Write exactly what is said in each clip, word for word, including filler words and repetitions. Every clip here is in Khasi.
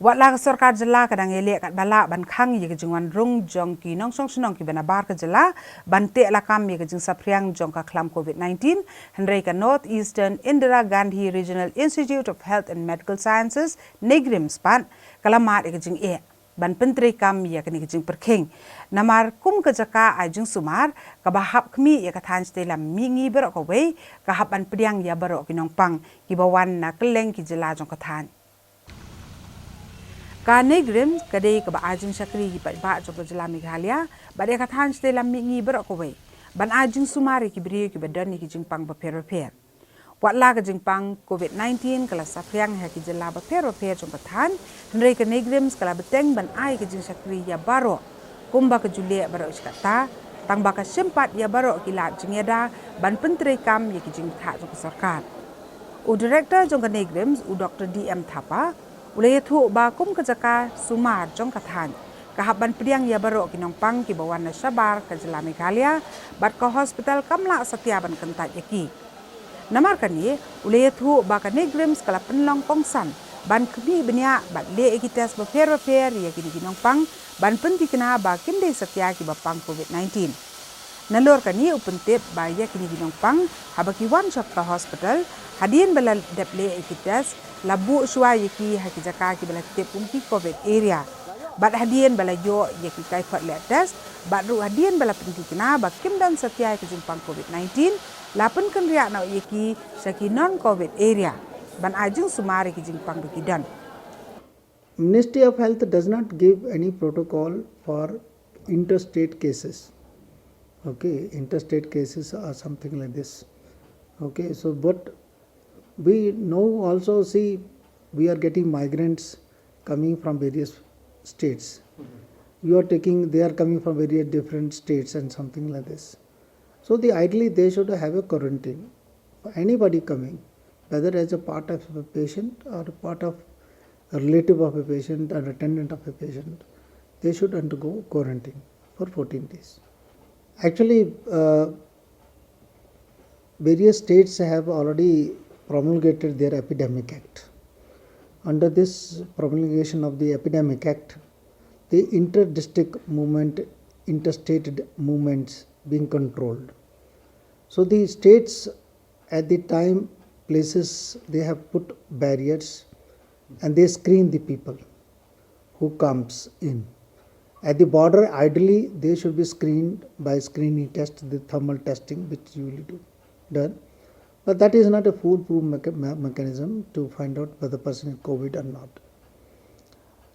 Watla ka sorkar jylla ka dang ïaleh katba lah ban khang ïa ka jingwan rung jong ki nongshong shnong kiba nabar ka jylla ban teh lakam ïa ka jingsaphriang jong ka khlam covid nineteen, hynrei ka North Eastern Indira Gandhi Regional Institute of Health and Medical Sciences, NEIGRIHMS pat ka la mad ïa ka jingeh ban pyntreikam ïa kane ka jingpyrkhing. Namar kum ka jaka ai jingsumar kaba hap khmih ïa ka thaiñ shatei lam mihngi baroh kawei, ka hap ban pdiang ïa baroh ki nongpang kiba wan na kylleng ki jylla jong ka thaiñ. Ka NEIGRIHMS ka dei kaba ai jingshakri ïa ki paidbah jong ka jylla Meghalaya bad ïa ka thaiñ shatei lam mihngi baroh kawei ban ai jingsumar ïa ki briew kiba don ïa ki jingpang bapher bapher. Watla ka jingpang covid nineteen ka la saphriang ha ki jylla bapher bapher jong ka thaiñ, hynrei ka NEIGRIHMS ka la bteng ban ai ka jingshakri ïa baroh kumba ka ju leh baroh shi katta, tangba ka shim pat ïa baroh ki lad jingïada ban pyntreikam ïa ki jingbthah jong ka sorkar. U Director jong ka NEIGRIHMS, u Doctor D M Thapa, u la ïathuh ba kum ka jaka sumar jong ka thaiñ, ka hap ban pdiang ïa baroh ki nongpang kiba wan na shabar ka jylla Meghalaya bad ka hospital kam lah satia ban kyntait ïa ki. Namar kane, u la ïathuh ba ka NEIGRIHMS ka la pynlong kongsan ban khmih bniah bad leh ïa ki test bapher bapher ïa kine ki nongpang ban pynthikna ba kim dei satia kiba pang covid nineteen. Nalor kane, u pyntip ba ïa kine ki nongpang, haba ki wan sha ka hospital, hadien ba la dep leh ïa ki test, la buh shuwa ïa ki ha ki jaka kiba la tip kum ki covid area. Bad hadien ba la ïoh ïa ki kaiphod leh test, bad ruh hadien ba la pynthikna ba kim don satia ïa ka jingpang covid nineteen, la pynkynriah noh ïa ki sha ki non covid area ban ai jingsumar ïa ki jingpang ba ki don. Ministry of Health does not give any protocol for interstate cases. Okay, interstate cases are something like this. Okay, so but we now also see we are getting migrants coming from various states. You are taking, they are coming from various different states and something like this. So the ideally they should have a quarantine. For anybody coming, whether as a part of a patient or a part of a relative of a patient or attendant of a patient, they should undergo quarantine for fourteen days. Actually, uh, various states have already promulgated their Epidemic Act. Under this promulgation of the Epidemic Act, the inter-district movement, interstate movements being controlled. So the states at the time, places, they have put barriers and they screen the people who comes in. At the border, ideally, they should be screened by screening test, the thermal testing, which you will do done. But that is not a foolproof mecha- me- mechanism to find out whether person is covid or not.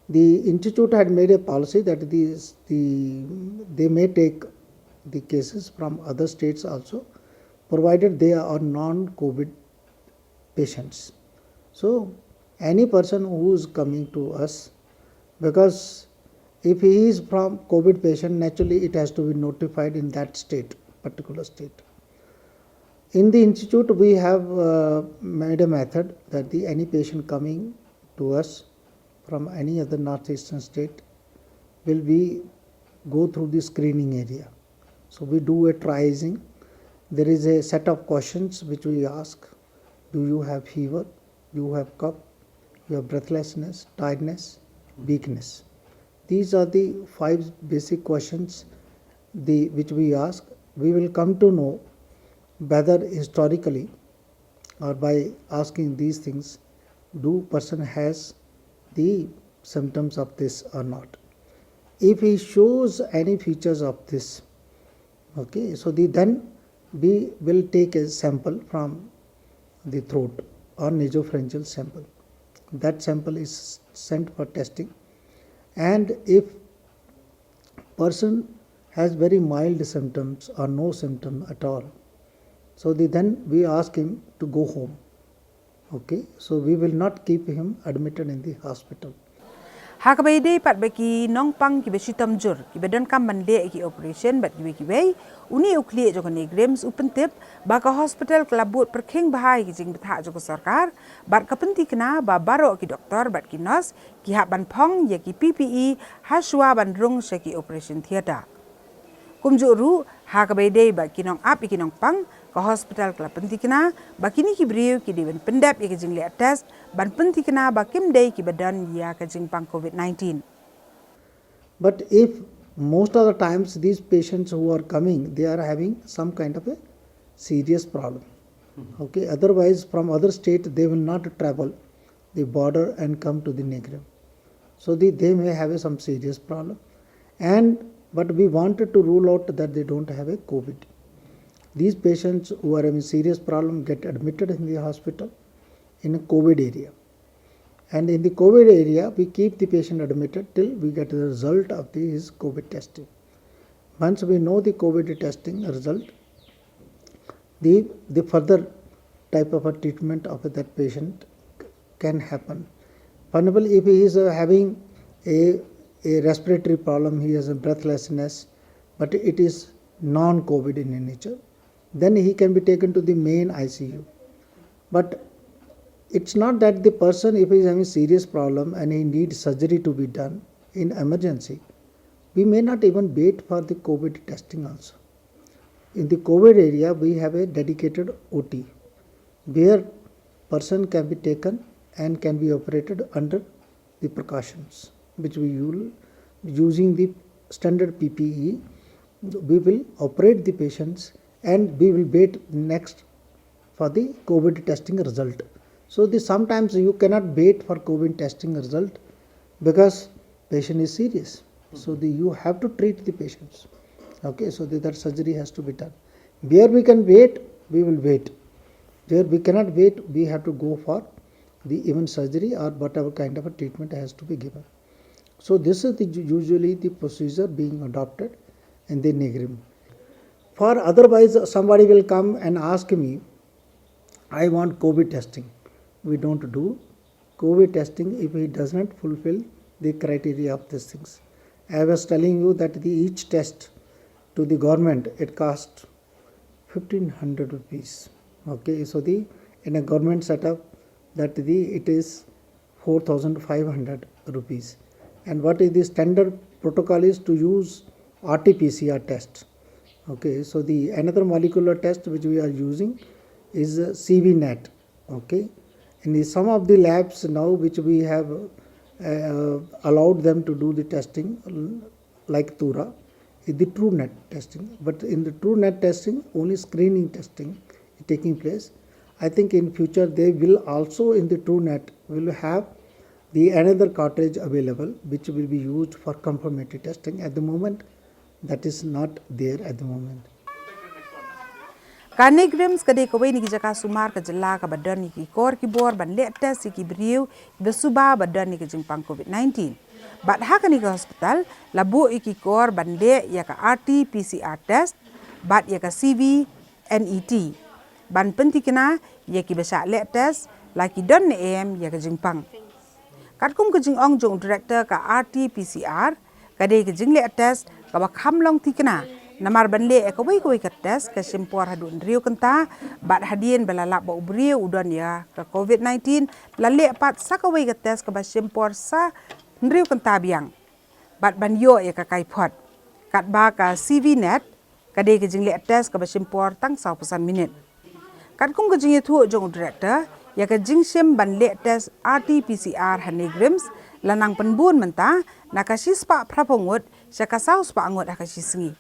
The institute had made a policy that these, the, they may take the cases from other states also, provided they are non-covid patients. So any person who is coming to us, because if he is from covid patient, naturally it has to be notified in that state, particular state. In the institute, we have uh, made a method that the any patient coming to us from any other northeastern state will be go through the screening area. So we do a triaging. There is a set of questions which we ask. Do you have fever? Do you have cough? You have breathlessness, tiredness, weakness. These are the five basic questions the, which we ask. We will come to know whether historically or by asking these things, do person has the symptoms of this or not. If he shows any features of this, okay, so the, then we will take a sample from the throat or nasopharyngeal sample. That sample is sent for testing, and if person has very mild symptoms or no symptom at all, so the, then we ask him to go home. Okay, so we will not keep him admitted in the hospital. Ha kaba ïadei pat bad ki nongpang kiba shitom jur kiba donkam ban leh ki operation bad kiwei kiwei, une u khlieh jong ka NEIGRIHMS u pyntip ba ka hospital ka la bud pyrkhing bha ïa ki jingbthah jong ka sorkar bad ka pynthikna ba baroh ki doktor bad ki nurse ki hap ban phong ïa ki P P E ha shuwa ban rung sha ki operation theatre. Kumjuh ruh, ha kaba ïadei bad ki nongap ïa ki nongpang, Ka hospital ka la pynthikna ba kine ki briew ki dei ban pyndep ïa ka jingleh test ban pynthikna ba kim dei kiba don ïa ka jingpang COVID nineteen. But if most of the times these patients who are coming, they are having some kind of a serious problem. Okay, otherwise from other state they will not travel the border and come to the NEIGRIHMS. So the, they may have a, some serious problem. And but we wanted to rule out that they don't have a COVID. These patients who are having serious problem get admitted in the hospital in a COVID area. And in the COVID area, we keep the patient admitted till we get the result of the, his COVID testing. Once we know the COVID testing result, the, the further type of a treatment of that patient can happen. For example, if he is uh, having a, a respiratory problem, he has a breathlessness, but it is non-COVID in nature, then he can be taken to the main I C U. But it's not that the person, if he is having serious problem and he needs surgery to be done in emergency, we may not even wait for the COVID testing also. In the COVID area, we have a dedicated O T where person can be taken and can be operated under the precautions which we use using the standard P P E. We will operate the patients and we will wait next for the COVID testing result. So the, sometimes you cannot wait for COVID testing result because patient is serious. So the, you have to treat the patients. Okay, so the, that surgery has to be done. Where we can wait, we will wait. Where we cannot wait, we have to go for the even surgery or whatever kind of a treatment has to be given. So this is the, usually the procedure being adopted in the NEIGRIHMS. For otherwise, somebody will come and ask me, "I want COVID testing." We don't do COVID testing if he does not fulfill the criteria of these things. I was telling you that the each test to the government, it cost fifteen hundred rupees. Okay, so the, in a government setup, that the, it is four thousand five hundred rupees. And what is the standard protocol is to use R T P C R test. Okay, so the another molecular test which we are using is uh, C V net. Okay, in the, some of the labs now which we have uh, allowed them to do the testing, like Tura, is the TrueNat testing. But in the TrueNat testing, only screening testing is taking place. I think in future they will also in the TrueNat will have the another cartridge available which will be used for confirmatory testing. At the moment, that is not there at the moment. Ka NEIGRIHMS ka dei kawei na ki jaka sumar ka jylla kaba don ïa ki kor ki bor ban leh test ïa ki briew kiba suba ba don ïa ka jingpang COVID nineteen. Bad ha kane ka hospital la buh ïa ki kor ban leh ïa ka R T P C R test bad ïa ka C V net ban pynthikna ïa kiba shah leh test la ki don ne em ïa ka jingpang. Katkum ka jingong jong u director ka R T P C R, ka dei ka jingleh test kaba kham long thikna namar ban leh ïa kawei kawei ka test ka shim por haduh hynriew kynta, bad hadien ba la lap ba u briew u don ïa ka COVID nineteen, la leh pat sa kawei ka test kaba shim por sa hynriew kynta biang bad ban ïoh ïa ka kaiphod. Katba ka C V net ka dei ka jingleh test kaba shim por tang sawphew san minit. Katkum ka jingïathuh jong u director ïa ka jingshim ban leh test R T P C R ha NEIGRIHMS, la nang pynbun mynta na ka shispah phraphew ngut sha ka sawspah ngut ha ka shisngi.